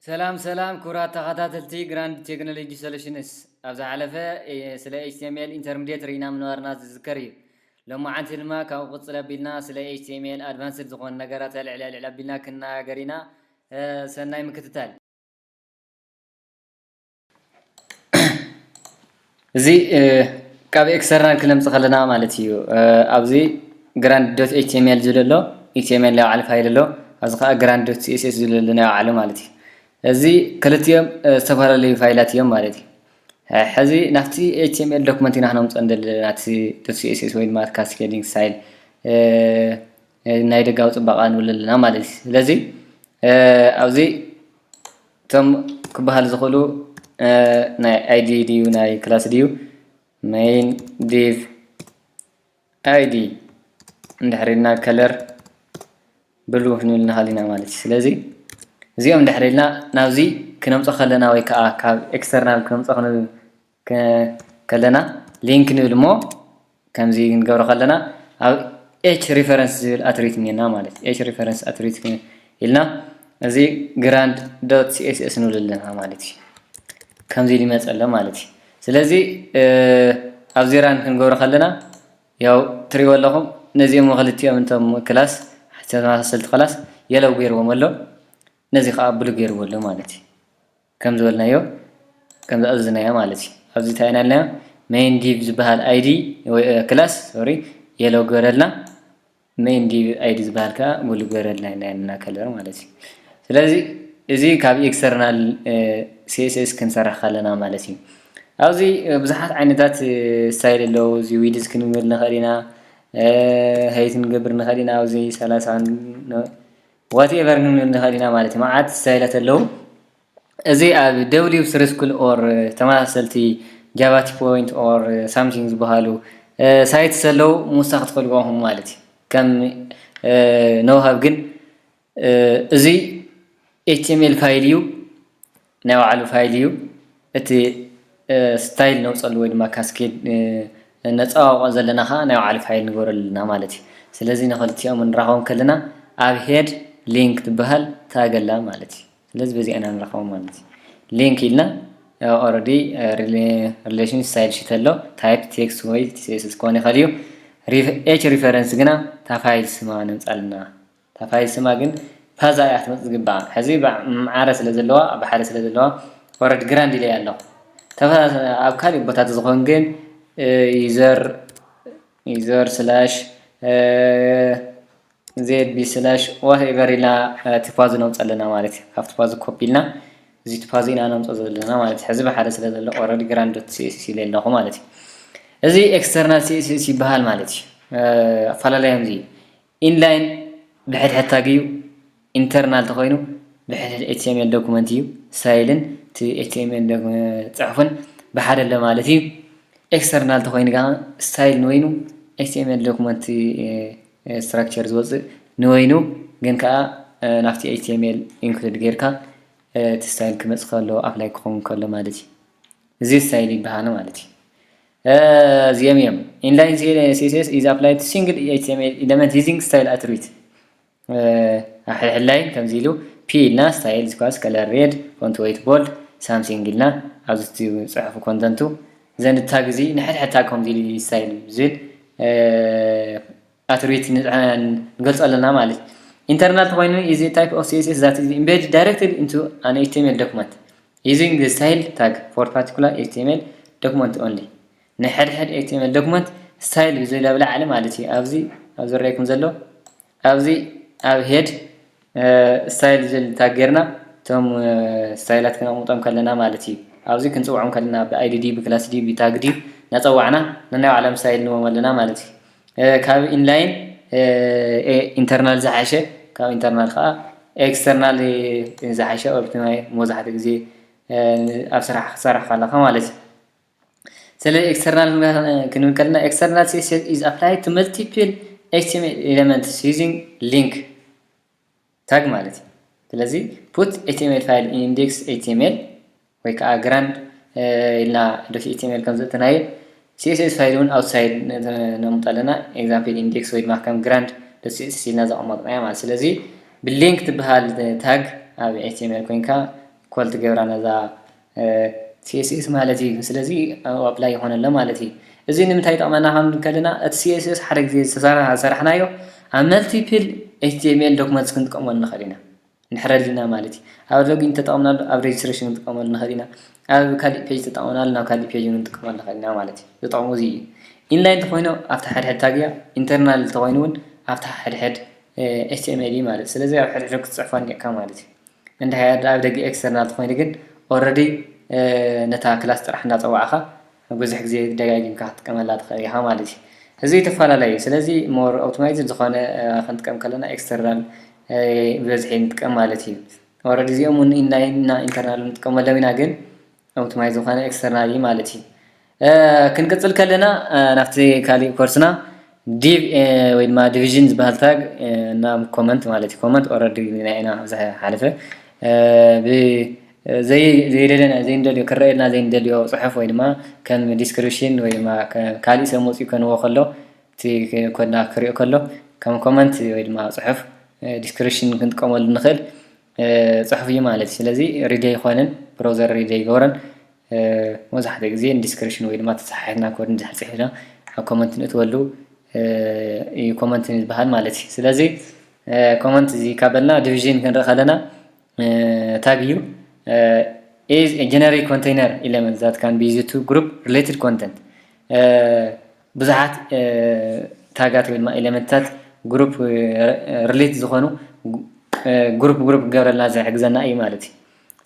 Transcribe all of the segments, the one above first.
ሰላም ሰላም ክቡራት ተኸታተልቲ ግራንድ ቴክኖሎጂ ሶሉሽንስ፣ ኣብ ዝሓለፈ ስለ ኤች ቲ ኤም ኤል ኢንተርሚዲየት ርኢና ምንባርና ዝዝከር እዩ። ሎማዓንቲ ድማ ካብኡ ቅፅል ኣቢልና ስለ ኤች ቲ ኤም ኤል ኣድቫንስድ ዝኾኑ ነገራት ልዕል ልዕል ኣቢልና ክንነጋገር ኢና። ሰናይ ምክትታል። እዚ ካብ ኤክስተርናል ክነምፅ ከለና ማለት እዩ። ኣብዚ ግራንድ ዶት ኤች ቲ ኤም ኤል ዝብል ኣሎ፣ ኤች ቲ ኤም ኤል ናይ ባዕሉ ፋይል ኣሎ። ኣብዚ ከዓ ግራንድ ዶት ሲ ኤስ ኤስ ዝብል ኣሎ ናይ ባዕሉ ማለት እዩ። እዚ ክልቲኦም ዝተፈላለዩ ፋይላት እዮም ማለት እዩ። ሕዚ ናብቲ ኤች ቲ ኤም ኤል ዶክመንት ኢና ክነምፅኦ እንደለና፣ ናቲ ዶት ሲ ኤስ ኤስ ወይ ድማ ካስኬዲንግ ስታይል ናይ ደጋዊ ፅባቐ ንብል ኣለና ማለት እዩ። ስለዚ ኣብዚ እቶም ክበሃል ዝኽእሉ ናይ ኣይ ዲ ድዩ ናይ ክላስ ድዩ፣ ሜይን ዲቭ ኣይ ዲ እንድሕር ኢልና ከለር ብሉ ክንብል ንኽእል ኢና ማለት እዩ። ስለዚ እዚኦም እንድሕር ኢልና ናብዚ ክነምፆ ከለና ወይ ከዓ ካብ ኤክስተርናል ክነምፆ ክንብል ከ- ከለና ሊንክ ንብል እሞ ከምዚ ክንገብሮ ከለና ኣብ ኤች ሪፈረንስ ዝብል ኣትሪት እኒና ማለት እዩ። ኤች ሪፈረንስ ኣትሪት ኢልና እዚ ግራንድ ዶት ሲ ኤስ ኤስ ንብል ኣለና ማለት እዩ። ከምዚ ኢሉ ይመፀ ኣሎ ማለት እዩ። ስለዚ ኣብዚ ራን ክንገብሮ ከለና ያው ትሪእዎ ኣለኹም ነዚኦም ክልቲኦም እንቶም ክላስ ተመሳሰልቲ ክላስ የለው ገይርዎም ኣሎ፣ ነዚ ከዓ ብሉ ገይርዎ ኣሎ ማለት እዩ። ከም ዝበልናዮ ከም ዝኣዘዝናዮ ማለት እዩ። ኣብዚ እንታይ ኢና ኢልናዮ? ሜይን ዲቭ ዝበሃል ኣይ ዲ ወይ ክላስ ሶሪ የለው ገይረልና ሜይን ዲቭ ኣይ ዲ ዝበሃል ከዓ ብሉ ገይረልና ኢና ከለር ማለት እዩ። ስለዚ እዚ ካብ ኤክስተርናል ሲ ኤስ ኤስ ክንሰርሕ ከለና ማለት እዩ። ኣብዚ ብዙሓት ዓይነታት ስታይል ኣለዉ። እዚ ዊድዝ ክንብል ንኽእል ኢና፣ ሀይት ክንገብር ንኽእል ኢና። ኣብዚ ሰላሳ ዋትኤቨር ክንብል ንኽእል ኢና ማለት እዩ። መዓት ስታይላት ኣለዉ። እዚ ኣብ ደብሊው ስሪ ስኩል ኦር ተመሳሰልቲ ጃቫቲ ፖይንት ኦር ሳምቲንግ ዝበሃሉ ሳይትስ ዘለዉ ምውሳኽ ትኽእልዎ ኢኹም ማለት እዩ። ከም ኖሃብ ግን እዚ ኤች ቲ ኤም ኤል ፋይል እዩ፣ ናይ ባዕሉ ፋይል እዩ። እቲ ስታይል ነውፀሉ ወይ ድማ ካስኬድ ነፀዋውቆ ዘለና ከዓ ናይ ባዕሉ ፋይል ንገብረሉ ኣለና ማለት እዩ። ስለዚ ንክልቲኦም ንራኸቦም ከለና ኣብ ሄድ ሊንክ ትበሃል ታግ ኣላ ማለት እዩ። ስለዚ በዚኣ ኢና ንረኸቦም ማለት እዩ። ሊንክ ኢልና ኦረዲ ሪሌሽን ስታይል ሽት ኣሎ፣ ታይፕ ቴክስት ወይ ሲ ኤስ ኤስ ክኾን ይኽእል እዩ። ኤች ሪፈረንስ ግና እታ ፋይል ስማ ነምፃልና። እታ ፋይል ስማ ግን ፓዛ እያ ክትመፅእ ዝግባኣ። ሕዚ ማዕረ ስለ ዘለዋ፣ ኣብ ሓደ ስለ ዘለዋ ኦረዲ ግራንድ ኢለያ ኣለኹ። ተፈ- ኣብ ካሊእ ቦታ ተዝኸውን ግን ዩዘር ዩዘር ስላሽ ዜድ ቢ ስላሽ ዋትኤቨር ኢልና ቲፓዙ ነውፀ ኣለና ማለት እዩ። ካብ ቲፓዙ ኮፒ ኢልና እዚ ቲፓዙ ኢና ነምፀ ዘለና ማለት እዩ። ሕዚ ብሓደ ስለ ዘሎ ኦረዲ ግራንድ ዶት ሲ ኤስ ኤስ ኢለ ኣለኹ ማለት እዩ። እዚ ኤክስተርናል ሲ ኤስ ኤስ ይበሃል ማለት እዩ። ኣፈላለዮም እዚ ኢንላይን ብሕድሕድ ታግ እዩ። ኢንተርናል ተኮይኑ ብሕድሕድ ኤች ቲ ኤም ኤል ዶኩመንት እዩ። ስታይልን እቲ ኤች ቲ ኤም ኤል ጽሑፍን ብሓደ ኣሎ ማለት እዩ። ኤክስተርናል ተኮይኑ ከዓ ስታይል ንወይኑ ኤች ቲ ኤም ኤል ዶኩመንት ስትራክቸር ዝወፅእ ንወይኑ ግን ከዓ ናብቲ ኤች ቲ ኤም ኤል ኢንክሉድ ጌርካ እቲ ስታይል ክመፅ ከሎ ኣፕላይ ክኸውን ከሎ ማለት እዩ። እዚ ስታይል ይበሃል ማለት እዩ። እዚኦም እዮም inline C S S is applied to single H T M L element using style attribute። ሕድሕድ ላይን ከምዚ ኢሉ ፒ ኢልና ስታይል ስኳስ ከለር ሬድ ፎንት ዌይት ቦልድ ሳምሲንግ ኢልና ኣብዚ ጽሑፍ ኮንተንቱ ዘን ታግ እዚ ንሕድሕድ ታግ ከምዚ ኢሉ ስታይል ዝብል ኣትሪቢዩት ንገልጾ ኣለና ማለት እዩ። ኢንተርናል ተኮይኑ is a type of C S S that is embedded directly into an H T M L document using the style tag for particular H T M L document only። ንሕድሕድ H T M L document style ብዝብል ኣብ ላዕሊ ማለት እዩ። ኣብዚ ኣብ ዝረኣየኩም ዘሎ ኣብዚ ኣብ ሄድ ስታይል ዝብል ታግ ጌርና እቶም ስታይላት ክነቕምጦም ከለና ማለት እዩ። ኣብዚ ክንፅውዖም ከለና ብ I D ድዩ ብ class ድዩ ብ tag ድዩ እናፀዋዕና ነናይ ባዕሎም ስታይል ንቦም ኣለና ማለት እዩ። ካብ ኢንላይን ኢንተርናል ዝሓሸ ካብ ኢንተርናል ከዓ ኤክስተርናል ዝሓሸ ኦፕቲማይ መብዛሕትኡ ግዜ ኣብ ስራሕ ክሰርሕ ከለካ ማለት እዩ። ስለ ኤክስተርናል ክንብል ከለና external C S S is applied to multiple H T M L elements using link tag ማለት እዩ። ስለዚ put H T M L file in index H T M L ወይ ከዓ ግራንድ ኢልና ዶት H T M L ከም ዘእተናዮ C S S ፋይል እውን ኣውትሳይድ ነምጠለና ኤግዛምፕል ኢንዴክስ ወይ ድማ ከም ግራንድ ዶት C S S ኢልና ዘቐመጥናዮ ማለት። ስለዚ ብሊንክ ትበሃል ታግ ኣብ H T M L ኮይንካ ዲፎልት ገብራ ነዛ CSS ማለት እዩ። ስለዚ ኣብኡ ኣፕላይ ይኾነሎ ማለት እዩ። እዚ ንምንታይ ይጠቕመና ከም ከለና እቲ CSS ሓደ ግዜ ዝተሰራ- ዝሰራሕናዮ ኣብ መልቲፕል HTML ዶክመንትስ ክንጥቀመሉ ንኽእል ኢና። እንድሕር ኣሊና ማለት እዩ። ኣብ ሎጊን ተጠቐምናሉ ኣብ ሬጅስትሬሽን ክንጥቀመሉ ንኽእል ኢና። ኣብ ካሊእ ፔጅ ተጠቐምናሉ ናብ ካሊእ ፔጅ እውን ክንጥቀመሉ ንኽእል ኢና ማለት እዩ። ዝጠቕሙ እዚ እዩ። ኢንላይን እንተኾይኑ ኣብታ ሕድሕድ ታግ እያ፣ ኢንተርናል እንተኾይኑ እውን ኣብታ ሕድሕድ HTML እዩ ማለት እዩ። ስለዚ ኣብ ሕድሕድ ክትፅሕፎ እኒአካ ማለት እዩ። እንድሕር ኣብ ደገ ኤክስተርናል ተኾይኑ ግን ኦልሬዲ ነታ ክላስ ጥራሕ እንዳፀዋዕኻ ብዙሕ ግዜ ደጋጊምካ ክትጥቀመላ ትኽእል ኢኻ ማለት እዩ። እዚ ይተፈላለዩ። ስለዚ ሞር ኦፕቲማይዝ ዝኾነ ክንጥቀም ከለና ኤክስተርናል ብበዝሒ ንጥቀም ማለት እዩ። ኦልሬዲ እዚኦም እውን ኢንላይን እና ኢንተርናል ንጥቀመሎም ኢና፣ ግን ኦፕቲማይዝ ዝኾነ ኤክስተርናል እዩ ማለት እዩ። ክንቅፅል ከለና ናብቲ ካሊእ ኮርስና ዲቭ ወይ ድማ ዲቪዥን ዝበሃል ታግ ናብ ኮመንት ማለት እዩ። ኮመንት ኦልሬዲ ናይና ዝሓለፈ ዘይደለና ዘይንደልዮ ክረአየልና ዘይንደልዮ ፅሑፍ ወይ ድማ ከም ዲስክሪፕሽን ወይ ድማ ካሊእ ሰብ መፅኡ ከንዎ ከሎ እቲ ኮድና ክሪኦ ከሎ ከም ኮመንት ወይ ድማ ፅሑፍ ዲስክሪፕሽን ክንጥቀመሉ ንኽእል ፅሑፍ እዩ ማለት እዩ። ስለዚ ሪድ ኣይኮነን፣ ብራውዘር ሪድ ኣይገብሮን። መብዛሕትኡ ግዜ ንዲስክሪፕሽን ወይ ድማ ተፃሓሒፍና ኮድ እንድሕር ፅሒፍና ኣብ ኮመንት ንእትወሉ እዩ ኮመንት ዝበሃል ማለት እዩ። ስለዚ ኮመንት እዚ ካበልና ዲቪዥን ክንርኢ ከለና ታግ እዩ። Is a generic container element that can be used to group related content። ብዙሓት ታጋት ወይ ድማ ኤሌመንትታት ግሩፕ ሪሌት ዝኾኑ ግሩፕ ግሩፕ ክገብረልና ዝሕግዘና እዩ ማለት እዩ።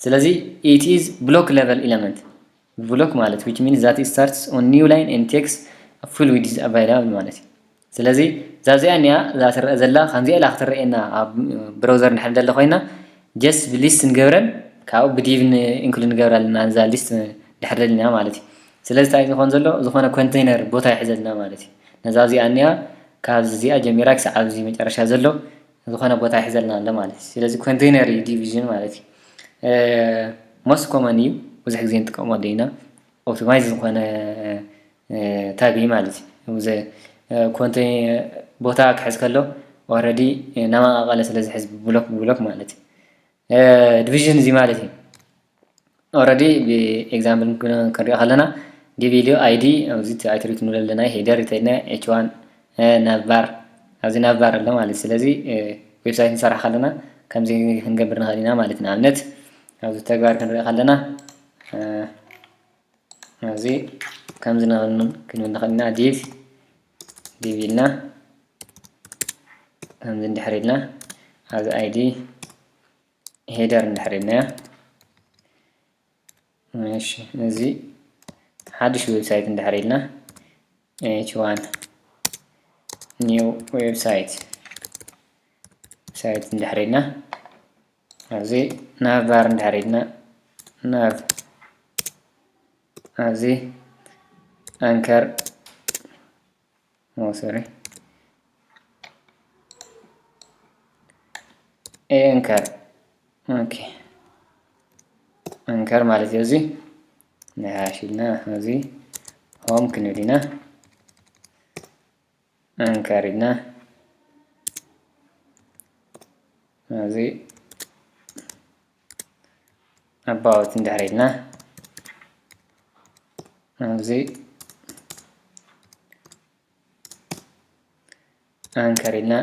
ስለዚ it is block level element። ብሎክ ማለት which means that it starts on new line and takes full width available ማለት እዩ። ስለዚ እዛ እዚኣ እኒኣ እዛ ትረአ ዘላ ከምዚኣ ኢላ ክትረአየና ኣብ ብራውዘር እንድሕር ደለ ኮይና ጀስት ብሊስት ንገብረን ካብኡ ብዲቭ ኢንክሉድ ንገብራ ኣለና እዛ ሊስት እንድሕር ደሊና ማለት እዩ። ስለዚ እንታይ ዝኾን ዘሎ ዝኾነ ኮንቴይነር ቦታ ይሕዘልና ማለት እዩ። ነዛ እዚኣ እኒኣ ካብ እዚኣ ጀሚራ ክሳብ ኣብዚ መጨረሻ ዘሎ ዝኾነ ቦታ ይሕዘልና ኣሎ ማለት እዩ። ስለዚ ኮንቴይነር እዩ ዲቪዥን ማለት እዩ። ሞስት ኮመን እዩ፣ ብዙሕ ግዜ ንጥቀመሉ ኢና። ኦፕቲማይዝ ዝኾነ ታግ እዩ ማለት እዩ። ኮንቴ ቦታ ክሕዝ ከሎ ኦረዲ ናማቃቀለ ስለ ዝሕዝ ብብሎክ ብብሎክ ማለት እዩ። ዲቪዥን እዚ ማለት እዩ። ኦረዲ ብኤግዛምፕል ክንሪኦ ከለና ዲቪ ኢልዮ ኣይዲ ኣብዚ ኣይትሪት ንብሎ ኣለና ሄደር ይተልና ኤች ዋን ናቭ ባር ኣብዚ ናቭ ባር ኣሎ ማለት እዩ። ስለዚ ዌብሳይት ንሰርሕ ከለና ከምዚ ክንገብር ንኽእል ኢና ማለት እዩ። ንኣብነት ኣብዚ ተግባር ክንሪኦ ከለና እዚ ከምዚ ንኽእል ክንብል ንኽእል ኢና። ዲቭ ዲቭ ኢልና ከምዚ እንድሕር ኢልና ኣብዚ ኣይዲ ሄደር እንድሕር ኢልናዮ እሺ እዚ ሓድሽ ዌብሳይት እንድሕር ኢልና ኤች ዋን ኒው ዌብሳይት ሳይት እንድሕር ኢልና ኣብዚ ናቭ ባር እንድሕር ኢልና ናብ ኣብዚ ኣንከር ሶሪ ኤንከር ኦኬ ኣንከር ማለት እዩ። እዚ ንሓሽ ኢልና እዚ ሆም ክንብል ኢና። ኣንከር ኢልና እዚ ኣባውት እንድሕር ኢልና ኣብዚ ኣንከር ኢልና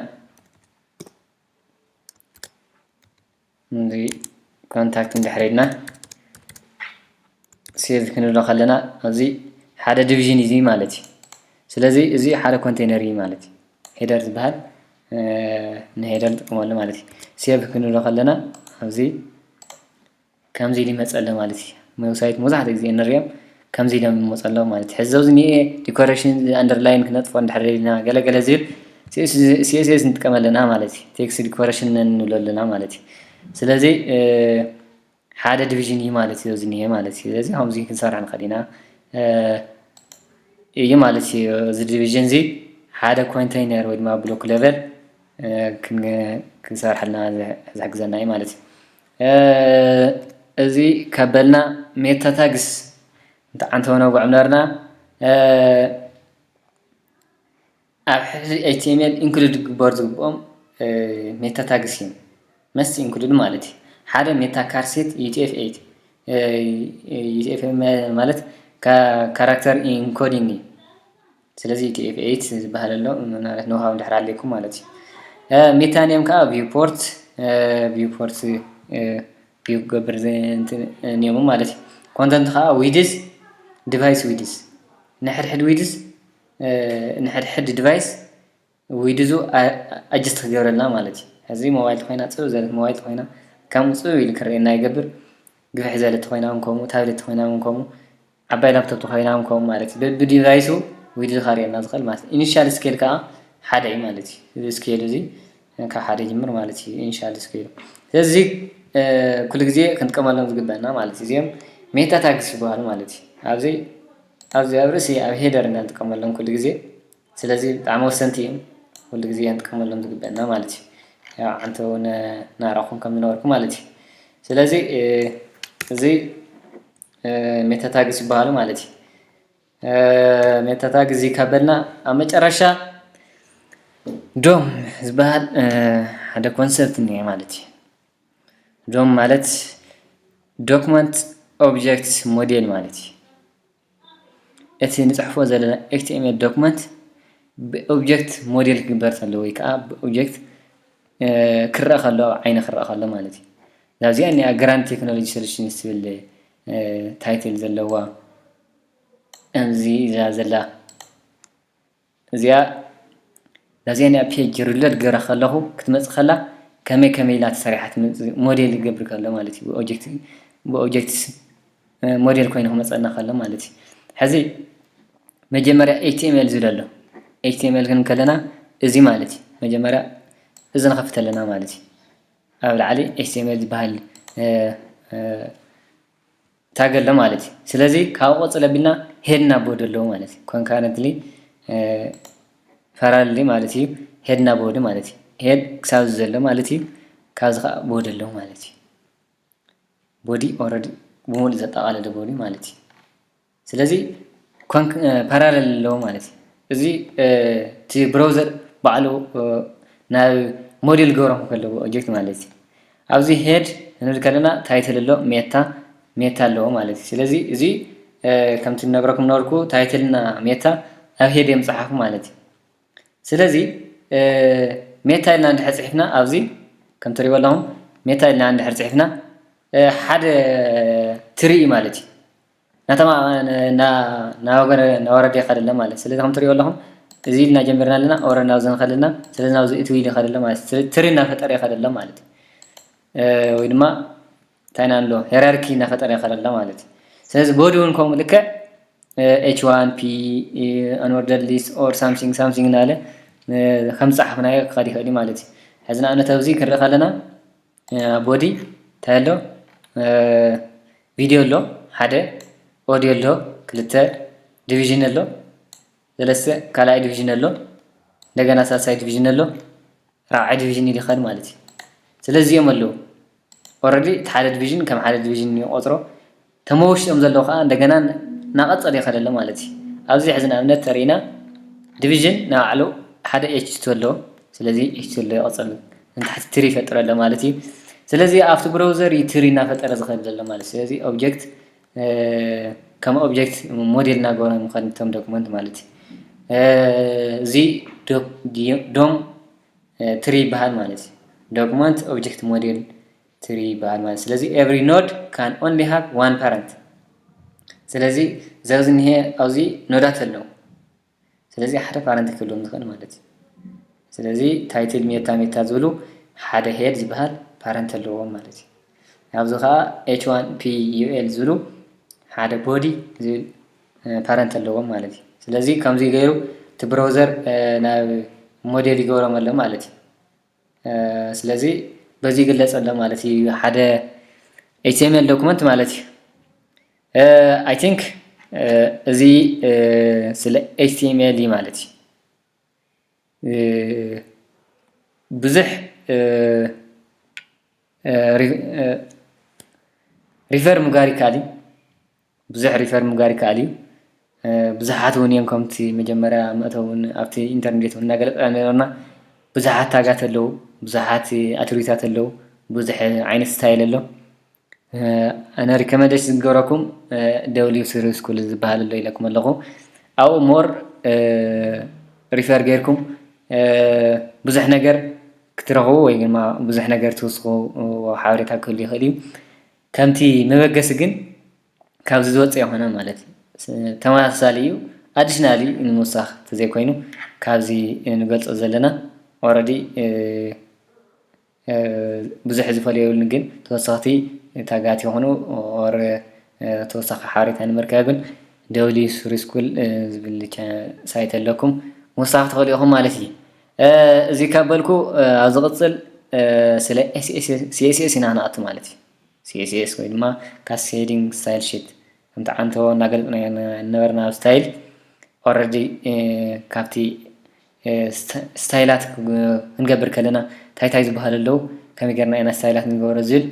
እዚ ኮንታክት እንድሕር ኢልና ሴቭ ክንብሎ ከለና እዚ ሓደ ዲቪዥን እዩ ማለት እዩ። ስለዚ እዚ ሓደ ኮንቴነር እዩ ማለት እዩ። ሄደር ዝበሃል ንሄደር ንጥቀመሉ ማለት እዩ። ሴቭ ክንብሎ ከለና እዚ ከምዚ ኢሉ ይመፀ ኣሎ ማለት እዩ። ዌብሳይት መብዛሕትኡ ግዜ እንሪኦም ከምዚ ኢሎም ይመፁ ኣለዉ ማለት እዩ። ሕዚ ኣብዚ እኒኤ ዲኮሬሽን ኣንደርላይን ክነጥፎ እንድሕር ደሊና ገለገለ ዝብል ሲኤስኤስ ንጥቀም ኣለና ማለት እዩ። ቴክስት ዲኮሬሽን ንብሎ ኣለና ማለት እዩ። ስለዚ ሓደ ዲቪዥን እዩ ማለት እዩ እዚ እኒሄ ማለት እዩ። ስለዚ ከምዚ ክንሰርሕ ንኽእል ኢና እዩ ማለት እዩ። እዚ ዲቪዥን እዚ ሓደ ኮንቴይነር ወይ ድማ ብሎክ ሌቨል ክንሰርሐልና ዝሕግዘና እዩ ማለት እዩ። እዚ ከበልና ሜታ ታግስ እንተዓንተው ነጉዕ ነርና ኣብ ሕዚ ኤችቲኤምኤል ኢንክሉድ ክግበር ዝግብኦም ሜታ ታግስ እዮም። መስት ኢንክሉድ ማለት እዩ። ሓደ ሜታ ካርሴት ዩቲኤፍ ኤይት ዩቲኤፍ ማለት ካራክተር ኢንኮዲንግ እዩ። ስለዚ ዩቲኤፍ ኤይት ዝበሃል ኣሎ ምናልባት ንውሃብ እንድሕር ኣለኩም ማለት እዩ። ሜታኒየም ከዓ ቪውፖርት ቪውፖርት ቪው ክገብር ኒየሙ ማለት እዩ። ኮንተንት ከዓ ዊድዝ ዲቫይስ ዊድዝ ንሕድሕድ ዊድዝ ንሕድሕድ ዲቫይስ ዊድዙ ኣጅስት ክገብረልና ማለት እዩ። ሕዚ ሞባይል ተኮይና ፅብ ዘለት ሞባይል ተኮይና ከም ፅብ ኢሉ ክርእየና ይገብር። ግፍሕ ዘለት ተኮይና እውን ከምኡ ታብሌት ተኮይና እውን ከምኡ ዓባይ ላፕቶፕ ተኮይና እውን ከምኡ ማለት እዩ። ብዲቫይሱ ዊድዙ ካርእየና ዝኽእል ማለት እዩ። ኢኒሻል ስኬል ከዓ ሓደ እዩ ማለት እዩ። እዚ ስኬል እዚ ካብ ሓደ ይጅምር ማለት እዩ። ኢኒሻል ስኬል ስለዚ ኩሉ ግዜ ክንጥቀመሎም ዝግበአና ማለት እዩ። እዚኦም ሜታ ታግስ ይበሃሉ ማለት እዩ። ኣብዚ ኣብዚ ኣብ ርእሲ ኣብ ሄደር ኢና ንጥቀመሎም ኩሉ ግዜ። ስለዚ ብጣዕሚ ወሰንቲ እዮም። ኩሉ ግዜ ክንጥቀመሎም ዝግበአና ማለት እዩ። ያው ዓንተ እውን ናራኹም ከም ዝነበርኩ ማለት እዩ። ስለዚ እዚ ሜታ ታግስ ይበሃሉ ማለት እዩ። ሜታ ታግስ እዚ ካበልና ኣብ መጨረሻ ዶም ዝበሃል ሓደ ኮንሰፕት እኒሄ ማለት እዩ። ዶም ማለት ዶክመንት ኦብጀክት ሞዴል ማለት እዩ። እቲ ንፅሕፎ ዘለና ኤች ቲ ኤም ኤል ዶክመንት ብኦብጀክት ሞዴል ክግበር ከሎ ወይ ከዓ ብኦብጀክት ክረአ ከሎ ኣብ ዓይኒ ክረአ ከሎ ማለት እዩ። ዛብዚኣ እኒኣ ግራንድ ቴክኖሎጂ ሶሉሽንስ ትብል ታይትል ዘለዋ እዚ እዛ ዘላ እዚኣ ዛዚኣ እኒኣ ፔጅ ሪሎድ ገረ ከለኹ ክትመፅእ ከላ ከመይ ከመይ ኢላ ተሰሪሓ ትመፅእ ሞዴል ይገብር ከሎ ማለት እዩ። ብኦብጀክት ብኦብጀክትስ ሞዴል ኮይኑ ክመፀና ከሎ ማለት እዩ። ሕዚ መጀመርያ ኤች ቲ ኤም ኤል ዝብል ኣሎ። ኤች ቲ ኤም ኤል ክንብል ከለና እዚ ማለት እዩ። መጀመርያ እዚ ንኸፍት ኣለና ማለት እዩ። ኣብ ላዕሊ ኤች ቲ ኤም ኤል ዝበሃል ታግ ኣሎ ማለት እዩ። ስለዚ ካብ ቆፅል ኣቢልና ሄድ ናብ ቦዲ ኣለዎ ማለት እዩ። ኮንካረንትሊ ፓራሊ ማለት እዩ። ሄድ ናብ ቦዲ ማለት እዩ። ሄድ ክሳብ እዚ ዘሎ ማለት እዩ። ካብዚ ከዓ ቦዲ ኣለዎ ማለት እዩ። ቦዲ ኦረዲ ብሙሉእ ዘጠቓለለ ቦዲ ማለት እዩ። ስለዚ ፓራለል ኣለዎ ማለት እዩ። እዚ እቲ ብራውዘር ባዕሉ ናብ ሞዴል ገብሮም ከለዎ ኦብጀክት ማለት እዩ። ኣብዚ ሄድ ክንብል ከለና ታይትል ኣሎ ሜታ ሜታ ኣለዎ ማለት እዩ። ስለዚ እዚ ከምቲ ነግረኩም ነበርኩ ታይትልና ሜታ ኣብ ሄድ እዮም ዝፀሓፉ ማለት እዩ። ስለዚ ሜታ ኢልና እንድሕር ፅሒፍና ኣብዚ ከም ትሪእዎ ኣለኹም ሜታ ኢልና እንድሕር ፅሒፍና ሓደ ትሪ ማለት እዩ። ናተማ ናወረደ ይኸደለ ማለት ስለዚ ከም ትሪእዎ ኣለኹም እዚ ኢልና ጀሚርና ኣለና ኦረ ናብዚ ንኸደልና ስለዚ ናብዚ እቲ ኢሉ ይኸደለ ማለት ትሪ እናፈጠረ ይኸደለ ማለት ወይ ድማ እንታይ ኢና ንብሎ ሄራርኪ እናፈጠረ ይኸደለ ማለት እዩ። ስለዚ ቦዲ እውን ከምኡ ልክዕ ኤች ዋን ፒ አንኦርደር ሊስት ኦር ሳምሲንግ ሳምሲንግ እናለ ከም ዝፀሓፍናዮ ክኸድ ይኽእል እዩ ማለት እዩ። ሕዚ ንኣብነት ኣብዚ ክንርኢ ከለና ቦዲ እንታይ ኣሎ ቪድዮ ኣሎ ሓደ ኦዲዮ ኣሎ ክልተ ዲቪዥን ኣሎ ሰለስተ ካልኣይ ዲቪዥን ኣሎ እንደገና ሳልሳይ ዲቪዥን ኣሎ ራብዓይ ዲቪዥን ኢሉ ይኸድ ማለት እዩ። ስለዚ እዚኦም ኣለዉ ኦረዲ እቲ ሓደ ዲቪዥን ከም ሓደ ዲቪዥን ይቆፅሮ ተመውሽጦም ዘለዉ ከዓ እንደገና እናቐፀለ ይኸደሎ ማለት እዩ። ኣብዚ ሕዚ ንኣብነት ተሪኢና ዲቪዥን ንባዕሉ ሓደ ኤች ቱ ኣለዎ። ስለዚ ኤች ቱ ኣሎ ይቐፅል ንታሕቲ ትሪ ይፈጥር ኣሎ ማለት እዩ። ስለዚ ኣብቲ ብራውዘር እዩ ትሪ እናፈጠረ ዝኸድ ዘሎ ማለት ስለዚ ኦብጀክት ከም ኦብጀክት ሞዴል እናገበረ ምዃን እቶም ዶክመንት ማለት እዩ። እዚ ዶም ትሪ ይበሃል ማለት እዩ። ዶክመንት ኦብጀክት ሞዴል ትሪ ይበሃል ማለት ስለዚ every node can only have one parent። ስለዚ ዘዚ እኒሄ ኣብዚ ኖዳት ኣለዉ። ስለዚ ሓደ ፓረንት ክህልዎም ዝኽእል ማለት እዩ። ስለዚ ታይትል ሜታ ሜታ ዝብሉ ሓደ ሄድ ዝበሃል ፓረንት ኣለዎም ማለት እዩ። ኣብዚ ከዓ ኤች ዋን ፒ ዩ ኤል ዝብሉ ሓደ ቦዲ ዝብል ፓረንት ኣለዎም ማለት እዩ። ስለዚ ከምዚ ገይሩ እቲ ብራውዘር ናብ ሞዴል ይገብሮም ኣሎ ማለት እዩ። ስለዚ በዚ ይግለፅ ኣሎ ማለት እዩ ሓደ ኤች ቲ ኤም ኤል ዶክመንት ማለት እዩ። I think እዚ ስለ ኤች ቲ ኤም ኤል እዩ ማለት እዩ። ብዙሕ ሪፈር ምግባር ይከኣል እዩ። ብዙሕ ሪፈር ምግባር ይከኣል እዩ። ብዙሓት እውን እዮም ከምቲ መጀመርያ መእተው እውን ኣብቲ ኢንተርኔት እውን እናገለፅና ነበርና። ብዙሓት ታጋት ኣለዉ፣ ብዙሓት ኣትሪታት ኣለዉ፣ ብዙሕ ዓይነት ስታይል ኣሎ። ኣነ ሪኮመንዴሽን ዝገብረኩም ደብሊው ስሪ ስኩል ዝበሃል ኣሎ ኢለኩም ኣለኹ። ኣብኡ ሞር ሪፈር ጌርኩም ብዙሕ ነገር ክትረኽቡ ወይ ድማ ብዙሕ ነገር ትውስኹ ሓበሬታ ክህሉ ይኽእል እዩ። ከምቲ መበገሲ ግን ካብዚ ዝወፅእ የኾነ ማለት እዩ። ተመሳሳሊ እዩ። ኣዲሽናሊ ንምውሳኽ ተዘይኮይኑ ካብዚ ንገልፆ ዘለና ኦረዲ ብዙሕ ዝፈልዮ የብሉን፣ ግን ተወሰኽቲ ታጋት ይኹኑ ኦር ተወሳኺ ሓበሬታ ንምርካብን ደብሊው ስሪ ስኩል ዝብል ሳይት ኣለኩም ምውሳኽ ትኽእሉ ኢኹም ማለት እዩ። እዚ ካብ በልኩ ኣብ ዝቕፅል ስለ ሲኤስኤስ ኢና ንኣቱ ማለት እዩ። ሲኤስኤስ ወይ ድማ ካስኬዲንግ ስታይል ሺት ከምቲ ዓንተቦ እናገለፅና ነበርና ኣብ ስታይል ኦረዲ ካብቲ ስታይላት ክንገብር ከለና እንታይ እንታይ ዝበሃሉ ኣለዉ፣ ከመይ ጌርና ኢና ስታይላት ንገብሮ ዝብል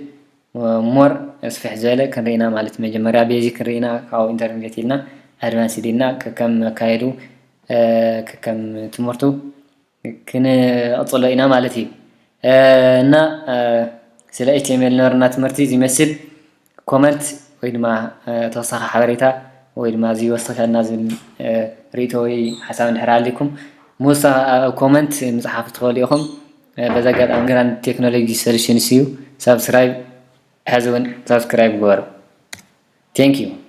ሞር ስፍሕ ዝበለ ክንርኢና ማለት መጀመርያ ቤዚክ ክንርኢና ካብኡ ኢንተርሚዲየት ኢልና ኣድቫንስድ ኢልና ከከም መካየዱ ከከም ትምህርቱ ክንቕፅሎ ኢና ማለት እዩ። እና ስለ ኤችቲኤምኤል ነበርና ትምህርቲ ዝመስል ኮመንት ወይ ድማ ተወሳኺ ሓበሬታ ወይ ድማ እዚ ወሰኸልና ዝብል ርእቶ ወይ ሓሳብ እንድሕር ኣሊኩም ምውሳ ኮመንት ምፅሓፍ ትኽእሉ ኢኹም። በዚ ኣጋጣሚ ግራንድ ቴክኖሎጂ ሶሉሽንስ እዩ። ሳብስክራይብ ሕዚ እውን ሳብስክራይብ ግበሩ። Thank you።